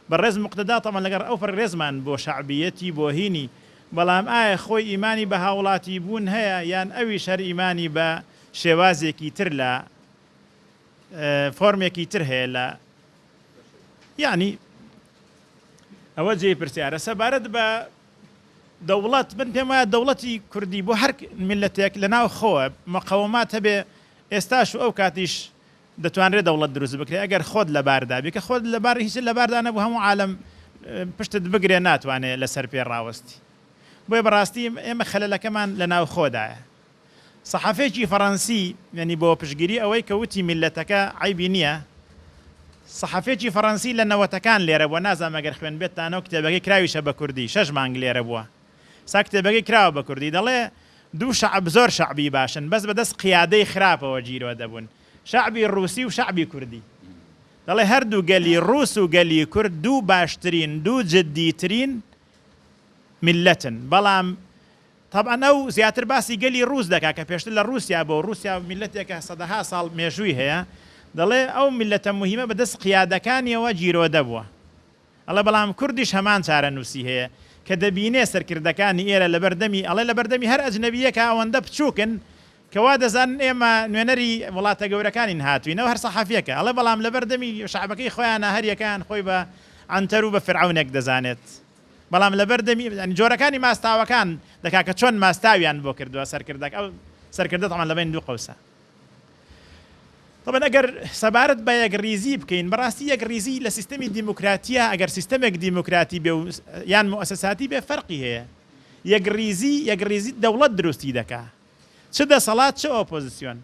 بەڕێز موقتەدا تەبعەن لەگەڵ ئەو پەڕی ڕێزمان بۆ شەعبیەتی بۆ هینی، بەڵام ئایا خۆی ئیمانی بە هاوڵاتی بوون هەیە یان ئەویش هەر ئیمانی بە شێوازێکی تر لە فۆرمێکی تر هەیە لە یەعنی ئەوە جێی پرسیارە. سەبارەت بە دەوڵەت من پێم وایە دەوڵەتی کوردی بۆ هەر میللەتێک لە ناو خۆوە مقەوەمات هەبێ ئێستاش و ئەو کاتیش دەتوانرێت دەوڵەت دروست بکرێت ئەگەر خۆت لەباردا بی کە خۆت لەبار هیچت لەباردا نەبوو هەموو عالەم پشتت بگرێ ناتوانێ لەسەر پێ ڕاوەستی بۆیە بەڕاستی ئێمە خەلەلەکەمان لە ناوخۆدایە سەحەفێکی فەڕەنسی یەنی بۆ پشتگیری ئەوەی کە وتی میللەتەکە عەیبی نییە سەحەفێکی فەڕەنسی لە نەوەتەکان لێرە بووە نازانم ئەگەر خوێندبێتتانەوە کتێبەکەی کراویشە بە کوردی شەش مانگ لێرە بووە سا کتێبەکەی کراوە بە کوردی دەڵێ دوو شەعب زۆر شەعبی باشن بەس بەدەست قیادەی خراپەوە گیرۆدە بوون شەعبی ڕوسی و شەعبی کوردی دەڵێ هەردوو گەلی ڕوس و گەلی کورد دوو باشترین دوو جدیترین میللەتن بەڵام تەبعەن ئەو زیاتر باسی گەلی ڕوس دەکا کە پێشتر لە ڕوسیا بووە و ڕوسیا میللەتێکە سەدەها ساڵ مێژووی هەیە دەڵێ ئەو میللەتە موهیمە بەدەست قیادەکانیەوە گیرۆدە بووە ئەڵێ بەڵام کوردیش هەمان چارەنووسی هەیە کە دەبینێ سەرکردەکانی ئێرە لەبەر دەمی ئەڵێ لەبەر دەمی هەر ئەجنەبییەکا ئەوەندە بچووکن کە وا دەزانن ئێمە نوێنەری وڵاتە گەورەکانین هاتووینەوە هەر سەحەفیەکە ئەڵێ بەڵام لەبەر دەمی شەعبەکەی خۆیانا هەر یەکەیان خۆی بە عەنتەر و بە فیرعەونێک دەزانێت بەڵام لەبەر دەمی یانی جۆرەکانی ماستاوەکان دەکا کە چۆن ماستاویان بۆ کردووە سەرکردەکە ئەو سەرکردە تەبعەن لەبەین دوو قەوسە. تەبعەن ئەگەر سەبارەت بە یەکڕیزی بکەین، بەڕاستی یەکڕیزی لە سیستەمی دیموکراتییە، ئەگەر سیستەمێک دیموکراتی بێ و یان موئەسەساتی بێ فەرقی هەیە. یەکڕیزی، یەکڕیزی دەوڵەت دروستی دەکا. چ دەسەڵات چ ئۆپۆزسیۆن.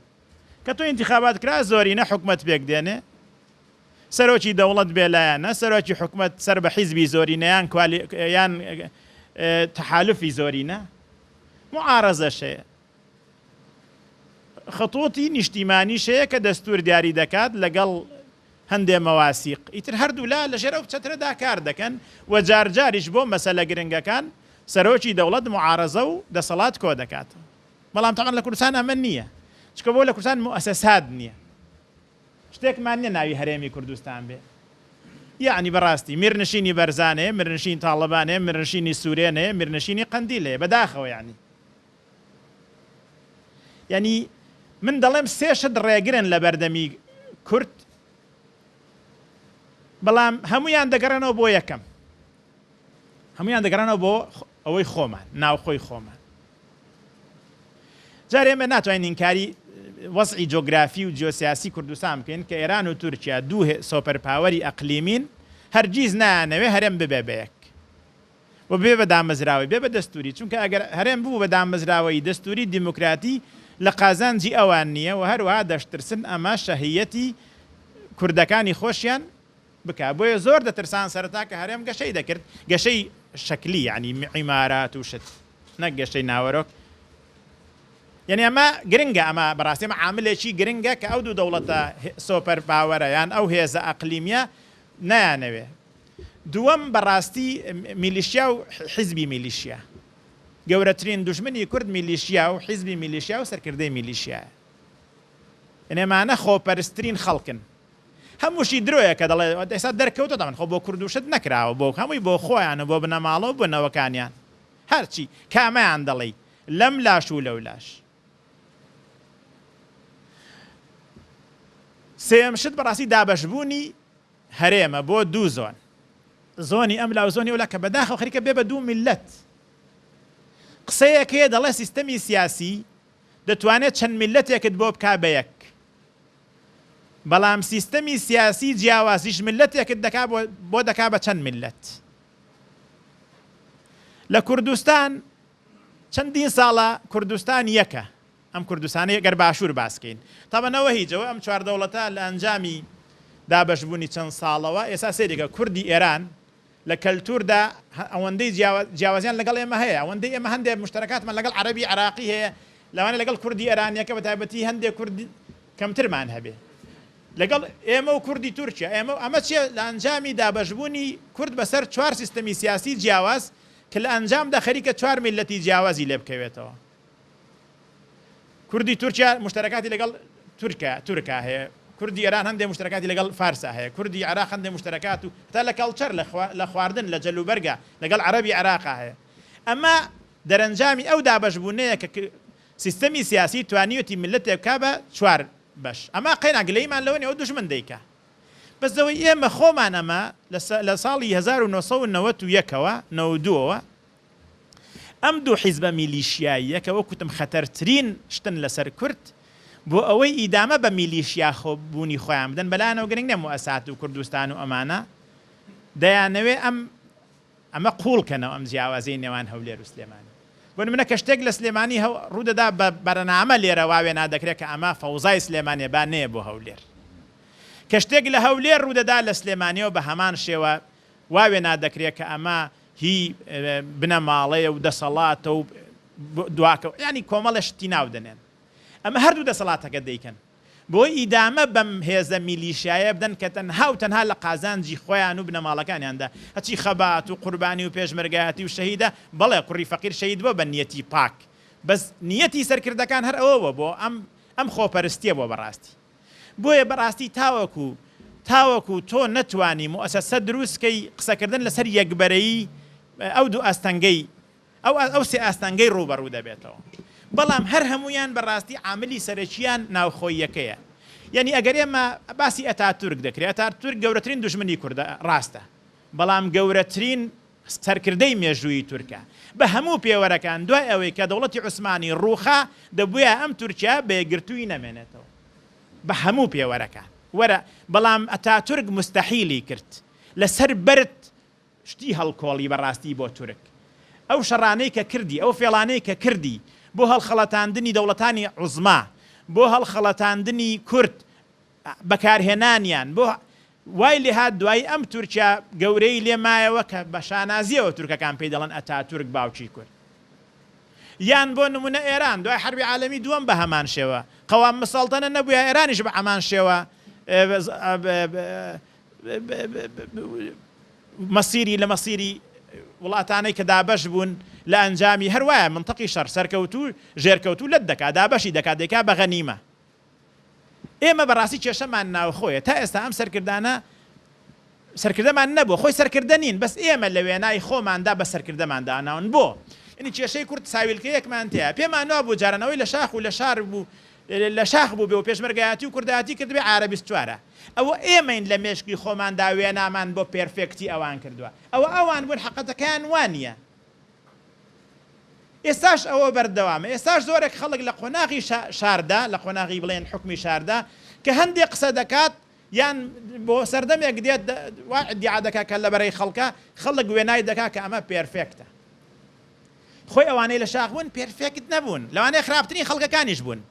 کە تۆ ئینتیخابات کرا زۆرینە حکومەت پێک دێنێ، سەرۆکی دەوڵەت بێ لایەنە، سەرۆکی حکومەت سەر بە حیزبی زۆرینە یان کوالی یان تەحالوفی زۆرینە، موعارەزەش هەیە. خطوطی نیشتیمانیش هەیە کە دەستور دیاری دەکات لەگەڵ هەندێ مەواسیق، ئیتر هەردوولا لەژێر ئەو چەترەدا کار دەکەن و جارجاریش بۆ مەسەلە گرنگەکان سەرۆکی دەوڵەت موعارەزە و دەسەڵات کۆدەکاتەوە. بەڵام تەبعەن لە کوردستان ئەمە نییە، چونکە بۆ لە کوردستان موئەسەسات نییە، شتێکمان نییە ناوی هەرێمی کوردستان بێ. یەعنی بەڕاستی میرنشینی بەرزان هەیە، میرنشینی تاڵەبان هەیە، میرنشینی سورێن هەیە، میرنشینی قەندیل هەیە، بەداخەوە یەعنی. یانی من دەڵێم سێ شت ڕێگرن لە بەردەمی کورد بەڵام هەمویان دەگەڕێنەوە بۆ یەکەم هەمویان دەگەڕێنەوە بۆ ئەوەی خۆمان ناوخۆی خۆمان جار ئێمە ناتوانین ئینکاری وەزعی جۆگرافی و جیۆسیاسی کوردستان بکەین کە ئێران و تورکیا دوو super power ی ئەقلیمین هەرگیز نایانەوێ هەرێم ببێ بە یەک و ببێ بە دامەزراوەی بێ بە دەستووری، چونکە ئەگەر هەرێم ببوو بە دامەزراوەیی دەستووری دیموکراتی لە قازانجی ئەوان نییە و هەروەها دەشترسن ئەمە شەهیەتی کوردەکانی خۆشیان بکا بۆیە زۆر دەترسان سەرەتا کە هەرێم گەشەی دەکرد گەشەی شەکلی یانی عیمارات و شت نەک گەشەی ناوەرۆک یعنی ئەمە گرنگە ئەمە بەڕاستی ئەمە عاملێکی گرنگە کە ئەو دوو دەوڵەتە super power ە یان ئەو هێزە ئەقلیمیە نایانەوێ دووەم بەڕاستی میلیشیا و حیزبی میلیشیا. گەورەترین دوژمنی کورد میلیشیا و حیزبی میلیشیا و سەرکردەی میلیشیایە. یەنی ئەمانە خۆپەرسترین خەڵکن. هەمووشی درۆیە کە دەڵێ ئێستا دەرکەوتووە دەڵێن خۆ بۆ کورد و شت نەکراوە بۆ هەمووی بۆ خۆیان و بۆ بنەماڵە و بۆ نەوەکانیان. هەرچی کامەیان دەڵێی لەم لاش و لەو لاش. سێیەم شت بەڕاستی دابەشبوونی هەرێمە بۆ دوو زۆن زۆنی ئەم لا و زۆنی ئەولا کە بەداخەوە خەریکە بێ بە دوو میللەت. قسەیەک هەیە دەڵێ سیستەمی سیاسی دەتوانێت چەند میللەتێکت بۆ بکا بە یەک بەڵام سیستەمی سیاسی جیاوازیش میللەتێکت دەکا بۆ دەکا بە چەند میللەت. لە کوردستان چەندین ساڵە کوردستان یەکە ئەم کوردستانەی گەر باشوور باس کەین تەبعەن ئەوە هیچ ئەوە ئەم چوار دەوڵەتە لە ئەنجامی دابەشبوونی چەند ساڵەوە ئێستا سەیری کە کوردی ئێران لە کەلتووردا ئەوەندەی جیاوازیان لەگەڵ ئێمە هەیە ئەوەندەی ئێمە هەندێک مشتەرەکاتمان لەگەڵ عەرەبی عێراقی هەیە لەوانەیە لەگەڵ کوردی ئێرانیەکە بە تایبەتی هەندێک کورد کەمترمان هەبێ لەگەڵ ئێمە و کوردی تورکیا ئێمە ئەمە چیە لە ئەنجامی دابەشبوونی کورد بەسەر چوار سیستەمی سیاسی جیاواز کە لە ئەنجامدا خەریکە چوار میللەتی جیاوازی لێ بکەوێتەوە. کوردی تورکیا موشتەرەکاتی لەگەڵ تورکا تورکا هەیە. کوردی ئێران هەندێ موشتەرەکاتی لەگەڵ فارسا هەیە، کوردی عێراق هەندێ موشتەرەکات و هەتا لە culture، لە خواردن، لە جلوبەرگا لەگەڵ عەرەبی عێراقا هەیە. ئەمە دەرەنجامی ئەو دابەشبوونەیە کە سیستەمی سیاسی توانیویەتی میللەتێک بکا بە چوار بەش. ئەمە قەینا گلەییمان لەوە نیە، ئەوە دوژمن دەیکا. بەس لەوەی ئێمە خۆمان ئەمە لە ساڵی 1991 ەوە، 92 ەوە، ئەم دوو حیزبە میلیشیاییە کە وەک وتم خەتەرترین شتن لەسەر کورد، بۆ ئەوەی ئیدامە بە میلیشیا خۆ بوونی خۆیان بدەن، بەلایانەوە گرنگ نیە موئەسات و کوردستان و ئەمانە، دەیانەوێ ئەم ئەمە قووڵ کەنەوە ئەم جیاوازیەی نێوان هەولێر و سلێمانی. بۆ نمونە کە شتێک لە سلێمانی ڕوودەدا بە بەرنامە لێرە وا وێنا دەکرێت کە ئەمە فەوزای سلێمانیە با نەیە بۆ هەولێر. کە شتێک لە هەولێر ڕوودەدا لە سلێمانیەوە بە هەمان شێوە وا وێنا دەکرێت کە ئەمە هی بنەماڵەیە و دەسەڵاتە و دواکە یانی کۆمەڵێ شتی ناو دەنێن. ئەمە هەردوو دەسەڵاتەکە دەیکەن بۆ ئیدامە بەم هێزە میلیشیایە بدەن کە تەنها و تەنها لە قازانجی خۆیان و بنەماڵەکانیاندا هەچی خەبات و قوربانی و پێشمەرگایەتی و شەهیدە بەڵێ کوڕی فەقیر شەهید بووە بە نیەتی پاک بەس نیەتی سەرکردەکان هەر ئەوە بووە بۆ ئەم ئەم خۆپەرستیە بووە بەڕاستی بۆیە بەڕاستی تاوەکو تاوەکو تۆ نەتوانی موئەسەسە دروست کەی قسەکردن لەسەر یەکبەرەیی ئەو دوو ئاستەنگەی ئەو ئەو سێ ئاستەنگەی ڕووبەڕوو دەبێتەوە. بەڵام هەر هەموویان بە ڕاستی عاملی سەرەکییان ناوخۆییەکەیە. یانی ئەگەر ئێمە باسی ئەتاتورک دەکرێ، ئەتاتورک گەورەترین دوژمنی کوردە، ڕاستە. بەڵام گەورەترین سەرکردەی مێژوویی تورکە. بە هەموو پێوەرەکان دوای ئەوەی کە دەوڵەتی عوسمانی ڕووخا، دەبوویە ئەم تورکیا بە یەکگرتوویی نەمێنێتەوە. بە هەموو پێوەرەکان. وەرە، بەڵام ئەتاتورک موستەحیلی کرد. لەسەر بەرد شتی هەڵکۆڵی بەڕاستی بۆ تورک. ئەو شەڕانەی کە کردی، ئەو فێڵانەی کە کردی بۆ هەڵخەڵەتاندنی دەوڵەتانی عوزما، بۆ هەڵخەڵەتاندنی کورد، بەکارهێنانیان، بۆ وای لێهات دوایی ئەم تورکیا گەورەی لێ مایەوە کە بە شانازیەوە تورکەکان پێی دەڵێن ئەتاتورک باوکی کورد. یان بۆ نمونە ئێران دوای حەربی عالەمی دووەم بە هەمان شێوە، قەوام مسەڵتەنە نەبوویا ئێرانیش بە هەمان شێوە مەسیری لە مەسیری وڵاتانەی کە دابەش بوون لە ئەنجامی هەر وایە منتەقی شەڕ سەرکەوتوو ژێرکەوتوو لەت دەکا دابەشی دەکا دەیکا بە غەنیمە ئێمە بەڕاستی کێشەمان ناوخۆیە تا ئێستا ئەم سەرکردانە سەرکردەمان نەبووە خۆی سەرکردە نین بەس ئێمە لە وێنای خۆماندا بە سەرکردەمان داناون بۆ یعنی کێشەی کورد ساویلکەیەکمان تیا پێمان وابوو جارانەوەی لە شاخ و لە شار بوو لە شاخ بووبێ و پێشمەرگایەتی و کوردایەتی کردبێ عارە بیستچوارە. ئەوە ئێمەین لە مێشکی خۆماندا وێنامان بۆ perfect ی ئەوان کردووە. ئەوە ئەوان بوون حەقەتەکەیان وا نییە. ئێستاش ئەوە بەردەوامە. ئێستاش زۆرێک خەڵک لە قۆناغی شاردا، لە قۆناغی بڵێن حوکمی شاردا کە هەندێ قسە دەکات یان بۆ سەردەمێک دێت وا ئیدیعا دەکات کە لە بەرەی خەڵکە، خەڵک وێنای دەکات کە ئەمە perfect ە. خۆی ئەوانەی لە شاخ بوون perfect نەبوون، لەوانەیە خراپترین خەڵکەکانیش بوون.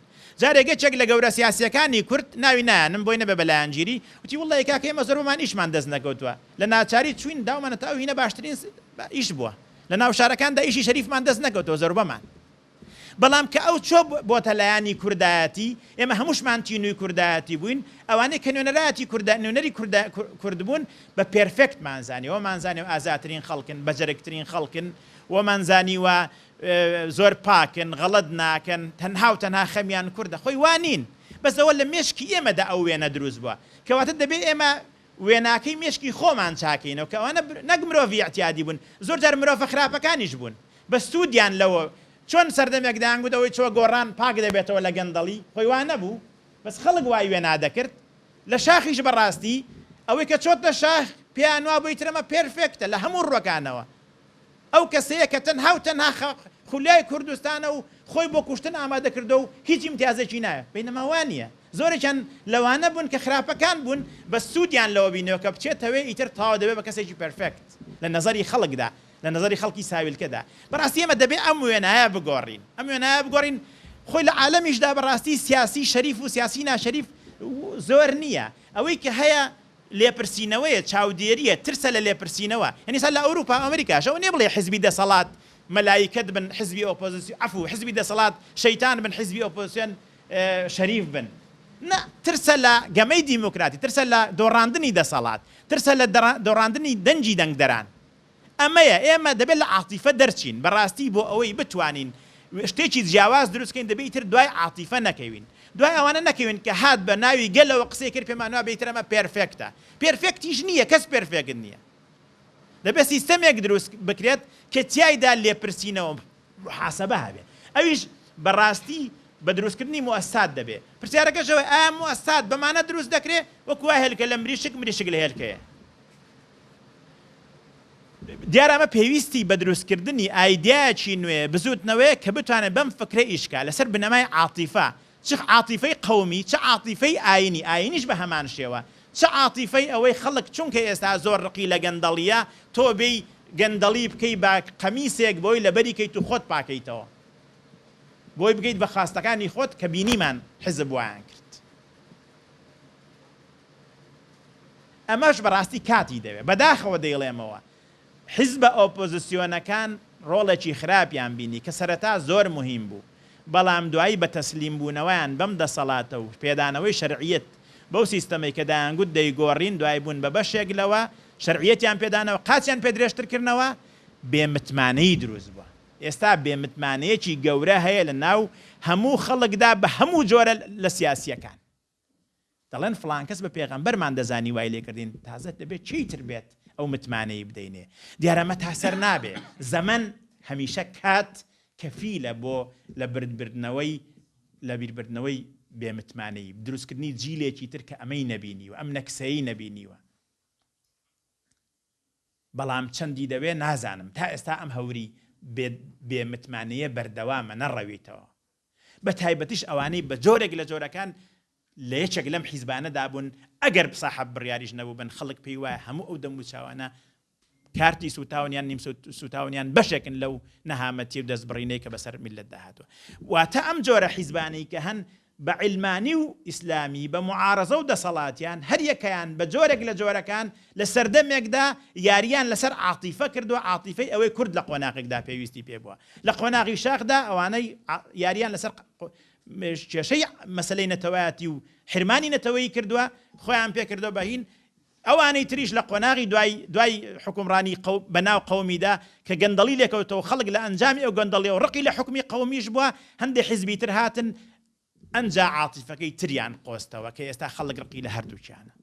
جارێک یەکێک لە گەورە سیاسییەکانی کورد، ناوی نایەنم بۆی نەبێ بە لایەنگیری، وتی وەڵڵەهی کاکە ئێمە زۆربەمان ئیشمان دەست نەکەوتووە، لە ناچاری چووین داومانە تا ئەو هینە باشترین ئیش بووە. لە ناو شارەکاندا ئیشی شەریفمان دەست نەکەوتووە زۆربەمان. بەڵام کە ئەو چۆ بۆتە لایەنی کوردایەتی، ئێمە هەمووشمان تینووی کوردایەتی بووین، ئەوانەی کە نوێنەرایەتی کوردە، نوێنەری کوردە، کورد بوون، بە perfect مان زانی، وەمان زانی ئازاترین خەڵکن، بەجەرگترین خەڵکن، وەمان زانیوە زۆر پاکن، غەڵەت ناکەن، تەنها و تەنها خەمیان کوردە، خۆی وا نین، بەس ئەوە لە مێشکی ئێمەدا ئەو وێنە دروست بووە، کەواتە دەبێ ئێمە وێناکەی مێشکی خۆمان چاکەینەوە کە ئەوانە نەک مرۆڤی ئیعتیادی بوون، زۆر جار مرۆڤە خراپەکانیش بوون، بەس سوودیان لەوە چۆن سەردەمێک دەیانگوت ئەوەی چووە گۆڕان پاک دەبێتەوە لە گەندەڵی، خۆی وا نەبوو، بەس خەڵک وای وێنا دەکرد، لە شاخیش بەڕاستی ئەوەی کە چۆتە شاخ پێیان وابوو ئیتر ئەمە perfect ە لە هەموو ڕووەکانەوە، ئەو کەسەیە کە تەنها و تەنها خولیای کوردستانە و خۆی بۆ کوشتن ئامادە کردووە و هیچ ئیمتیازێکی ناوێت، بەینەما وا نییە، زۆرێکیان لەوانە بوون کە خراپەکان بوون بەس سوودیان لەوە بینیوە کە بچێتەوێ ئیتر تەواو دەبێت بە کەسێکی perfect لە نەزەری خەڵکدا، لە نەزەری خەڵکی ساویلکەدا. بەڕاستی ئێمە دەبێت ئەم وێنایە بگۆڕین، ئەم وێنایە بگۆڕین، خۆی لە عالەمیشدا بەڕاستی سیاسی شەریف و سیاسی ناشەریف زۆر نییە، ئەوەی کە هەیە لێپرسینەوەیە، چاودێرییە، ترسە لە لێپرسینەوە. یانی ئێستا لە ئەوروپا و ئەمریکاش ئەوە نییە بڵێی حزبی دەسەڵات مەلایکەت بن، حزبی ئۆپۆزیسیۆن، عەفو، حزبی دەسەڵات شەیتان بن، حزبی ئۆپۆزیسیۆن شەریف بن. نا، ترسە لە گەمەی دیموکراتی، ترسە لە دۆڕاندنی دەسەڵات، ترسە لە دۆڕاندنی دەنگی دەنگدەران. ئەمەیە، ئێمە دەبێت لە عاتیفە دەرچین، بەڕاستی بۆ ئەوەی بتوانین شتێکی جیاواز دروست کەین دەبێت ئیتر دوای عاتیفە نەکەوین. دوای ئەوانە نەکەوین کە هات بە ناوی گەلەوە قسەی کرد پێمان وابێ ئیتر ئەمە perfect ە. perfect یش نییە، کەس perfect نییە. دەبێت سیستەمێک دروست بکرێت کە تیایدا لێپرسینەوە، موحاسەبە هەبێت. ئەویش بە ڕاستی بە دروستکردنی موئەسسات دەبێت. پرسیارەکەش ئەوەیە ئایا موئەسسات بەمانە دروست دەکرێت؟ وەکو وا هێلکە لە مریشک، مریشک لە هێلکەیە. دیارە ئەمە پێویستی بە دروستکردنی ئایدیایەکی نوێ، بزووتنەوەیەک کە بتوانێت بەم فکرە ئیش بکات لەسەر بنەمای عاتیفە، چ عاتیفەی قەومی، چ عاتیفەی ئایینی، ئایینیش بە هەمان شێوە، چ عاتیفەی ئەوەی خەڵک چونکە ئێستا زۆر ڕقی لە گەندەڵییە، تۆ بێی گەندەڵی بکەی بە قەمیسێک بۆی لەبەری کەیت و خۆت پاکەیتەوە بۆی بگەیت بە خواستەکانی خۆت کە بینیمان حیزب وایان کرد. ئەمەش بەڕاستی کاتی دەوێت. بەداخەوە دەیڵێمەوە حیزبە ئۆپۆزسیۆنەکان ڕۆڵێکی خراپیان بینی کە سەرەتا زۆر موهیم بوو، بەڵام دوایی بە تەسلیم بوونەوەیان بەم دەسەڵاتە و پێدانەوەی شەرعیەت بەو سیستەمەی کە دەیانگوت دەیگۆڕین دوای بوون بە بەشێک لەوە شەرعیەتیان پێدانەوە قاچیان پێ درێژتر کردنەوە بێ متمانەیی دروست بووە. ئێستا بێ متمانەیەکی گەورە هەیە لە ناو هەموو خەڵکدا بە هەموو جۆرە لە سیاسییەکان. دەڵێن فڵان کەس بە پێغەمبەرمان دەزانی وای لێکردین تازە دەبێت کێی تر بێت ئەو متمانەی بدەینێ دیارە ئەمە تا سەر نابێ زەمەن هەمیشە کات کەفیلە بۆ لە بردبردنەوەی لە بیربردنەوەی بێ متمانەیی دروستکردنی جیلێکی تر کە ئەمەی نەبینیوە ئەم نەکسەی نەبینیوە بەڵام چەندی دەوێ نازانم تا ئێستا ئەم هەوری بێ بێ متمانەیە بەردەوامە نەڕەویتەوە بە تایبەتیش ئەوانەی بە جۆرێک لە جۆرەکان لە یەکێک لەم حیزبانەدا بوون ئەگەر ساحەب بڕیاریش نەبووبن خەڵک پێی وایە هەموو ئەو دەموچاوانە کارتی سوتاون یان نیم سوتاون یان بەشێکن لەو نەهامەتی و دەستبڕینەی کە بەسەر میللەتدا هاتووە واتە ئەم جۆرە حیزبانەی کە هەن بە عیلمانی و ئیسلامی، بە موعارەزە و دەسەڵاتیان، هەر یەکەیان بە جۆرێک لە جۆرەکان لە سەردەمێکدا یارییان لەسەر عاتیفە کردووە، عاتیفەی ئەوەی کورد لە قۆناغێکدا پێویستی پێ بووە. لە قۆناغی شاخدا ئەوانەی یارییان لەسەر کێشەی مەسەلەی نەتەوایەتی و حرمانی نەتەوەیی کردووە، خۆیان پێ کردووە بە هین، ئەوانەی تریش لە قۆناغی دوای دوای حوکمڕانی قەو بە ناو قەومیدا کە گەندەڵی لێکەوتەوە خەڵک لە ئەنجامی ئەو گەندەڵیەوە ڕقی لە حوکمی قەومیش بووە هەندێ حیزبی تر هاتن ئەنجا عاتیفەکەی تریان قۆستەوە کە ئێستا خەڵک ڕقی لە هەردووکیانە.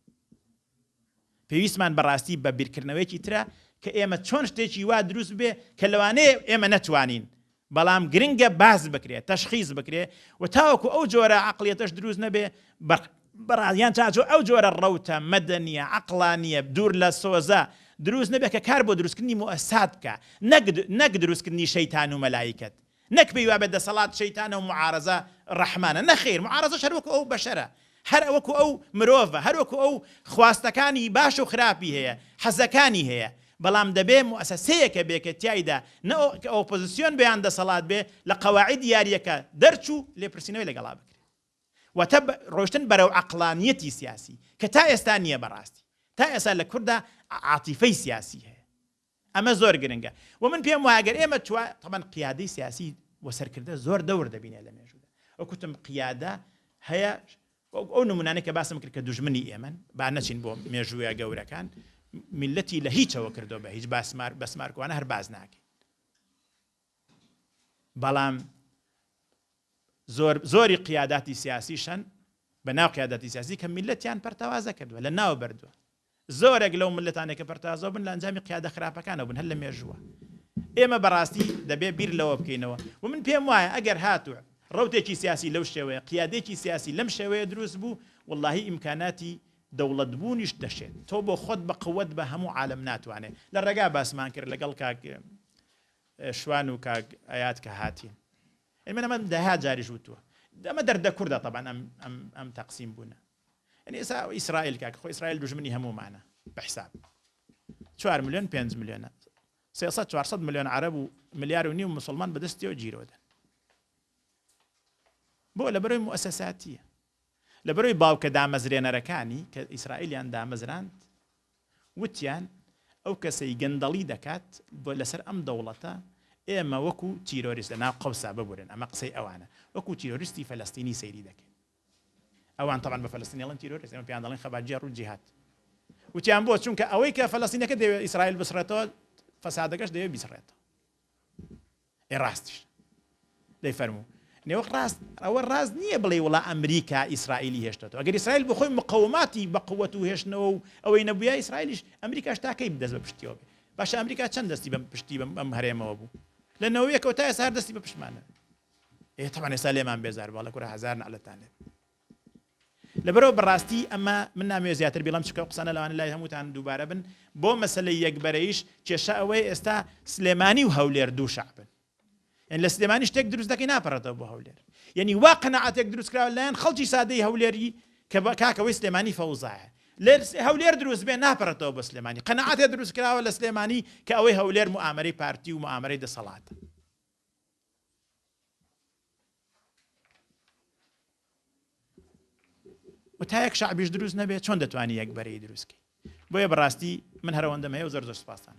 پێویستمان بەڕاستی بە بیرکردنەوەیەکی ترە کە ئێمە چۆن شتێکی وا دروست ببێ کە لەوانەیە ئێمە نەتوانین بەڵام گرنگە باس بکرێ، تەشخیس بکرێ و تاوەکو ئەو جۆرە عەقڵیەتەش دروست نەبێ بەڕاست یان تاجۆ ئەو جۆرە ڕەوتە مەدەنیە عەقڵانیە دوور لە سۆزە دروست نەبێ کە کار بۆ دروستکردنی موئەسسات بکا نەک نەک دروستکردنی شەیتان و مەلایکەت نەک پێی وابێ دەسەڵات شەیتانە و موعارەزە ڕەحمانە نەخیر موعارەزەش هەر وەکو ئەو بەشەرە هەر وەکو ئەو مرۆڤە هەر وەکو ئەو خواستەکانی باش و خراپی هەیە حەزەکانی هەیە بەڵام دەبێ موئەسەسەیەکە بێ کە تیایدا نە کە ئۆپۆزسیۆن بێ یان دەسەڵات بێ لە قەواعیدی یارییەکە دەرچوو لێپرسینەوەی لەگەڵا بکرێ. واتە ڕۆیشتن بەرەو عەقڵانییەتی سیاسی کە تا ئێستا نییە بەڕاستی. تا ئێستا لە کورددا عاتیفەی سیاسی هەیە. ئەمە زۆر گرنگە. و من پێم وایە گەر ئێمە توا تەبعەن قیادەی سیاسی و سەرکردە زۆر دەور دەبینێ لە مێژوودا. وەک وتم قیادە هەیە وەک ئەو نمونانەی کە باسم کرد کە دوژمنی ئێمەن، با نەچین بۆ مێژووە گەورەکان، میللەتی لە هیچەوە کردووە بە هیچ، باسمار بەسمارکوانە هەر باس ناکەین. بەڵام زۆر زۆری قیاداتی سیاسیش هەن بە ناو قیاداتی سیاسی کە میللەتیان پەرتەوازە کردووە، لە ناو بردووە. زۆرێک لەو مللەتانەی کە پەرتازە بوون لە ئەنجامی قیادە خراپەکانەوە بوون هەر لە مێژووە. ئێمە بەڕاستی دەبێ بیر لەوە بکەینەوە و من پێم وایە ئەگەر هاتوو ڕەوتێکی سیاسی لەو شێوەیە، قیادەیەکی سیاسی لەم شێوەیە دروست بوو، وەڵاهی ئیمکاناتی دەوڵەت بوونیش دەشێت. تۆ بۆ خۆت بە قوت بە هەموو عالەم ناتوانێ. لە ڕێگا باسمان کرد لەگەڵ کاک شوان و کاک ئەیاد کە هاتین. ئەی من ئەمە دەها جاریش وتووە. ئەمە دەردە کوردە تەبعەن ئەم ئەم ئەم تەقسیم بوونە. یعنی ئێستا ئیسرائیل کاک خۆ ئیسرائیل دوژمنی هەموومانە بە حساب چوار ملیۆن پێنج ملیۆنە 300 400 ملیۆن عەرەب و ملیار و نیو مسلمان بەدەستیەوە گیرۆدەن بۆ لە بەرەوەی موئەسەساتیە لە بەرەوەی باوکە دامەزرێنەرەکانی کە ئیسرائیلیان دامەزراند وتیان ئەو کەسەی گەندەڵی دەکات بۆ لەسەر ئەم دەوڵەتە ئێمە وەکو تیرۆریست لە ناو قەوسا ببورن ئەمە قسەی ئەوانە وەکو تیرۆریستی فەلەستینی سەیری دەکەین ئەوان تەبعەن بە فەلەستینی ئەڵێن تیرۆریست، ئێمە پێیان دەڵێن خەباتگێڕ و جیهاد. وتیان بۆ؟ چونکە ئەوەی کە فەلەستینەکە دەیەوێت ئیسرائیل بسڕێتەوە، فەسادەکەش دەیەوێت بیسڕێتەوە. ئێ ڕاستیش. دەی فەرموو. نێوە ڕاست ئەوە ڕاست نییە بڵێ وڵا ئەمریکا ئیسرائیلی هێشتەوە ئەگەر ئیسرائیل بۆ خۆی مقەوماتی بە قوت و هێشتنەوە و ئەوەی نەبووە ئیسرائیلیش ئەمریکاش تاکەی دەست بە پشتیەوە بێ باشە ئەمریکا چەند دەستی بەم پشتی بەم ئەم هەرێمەوە بوو لە نەوەیەکەوە تا ئێستا هەر دەستی بە پشتمانە ئێ تەبعەن ئێستا لێمان بێزار بوو ئەڵێ کورە هەزار نەعلەتان لێ لەبەرەوە بەڕاستی ئەمە من نامەوێت زیاتر بیڵم چکە قسانە لەوانە لای هەمووتان دووبارە بن بۆ مەسلەی یەکبەرەیش کێشە ئەوەیە ئێستا سلێمانی و هەولێر دوو شەعبن یعنی لە سلێمانی شتێک دروست دەکەی ناپەڕێتەوە بۆ هەولێر یعنی وا قەناعەتێک دروست کراوە لایەن خەڵکی سادەی هەولێری کە بە کاکەوەی سلێمانی فەوزایە لێر هەولێر دروست بێ ناپەڕێتەوە بۆ سلێمانی قەناعەتێ دروست کراوە لە سلێمانی کە ئەوەی هەولێر موئامەرەی پارتی و موئامەرەی دەسەڵاتە و تا یەک شەعبیش دروست نەبێت چۆن دەتوانی یەک بەرەی دروستکەی بۆیە بەڕاستی من هەرەوەندەم هەیە و زۆر زۆر سپاستان.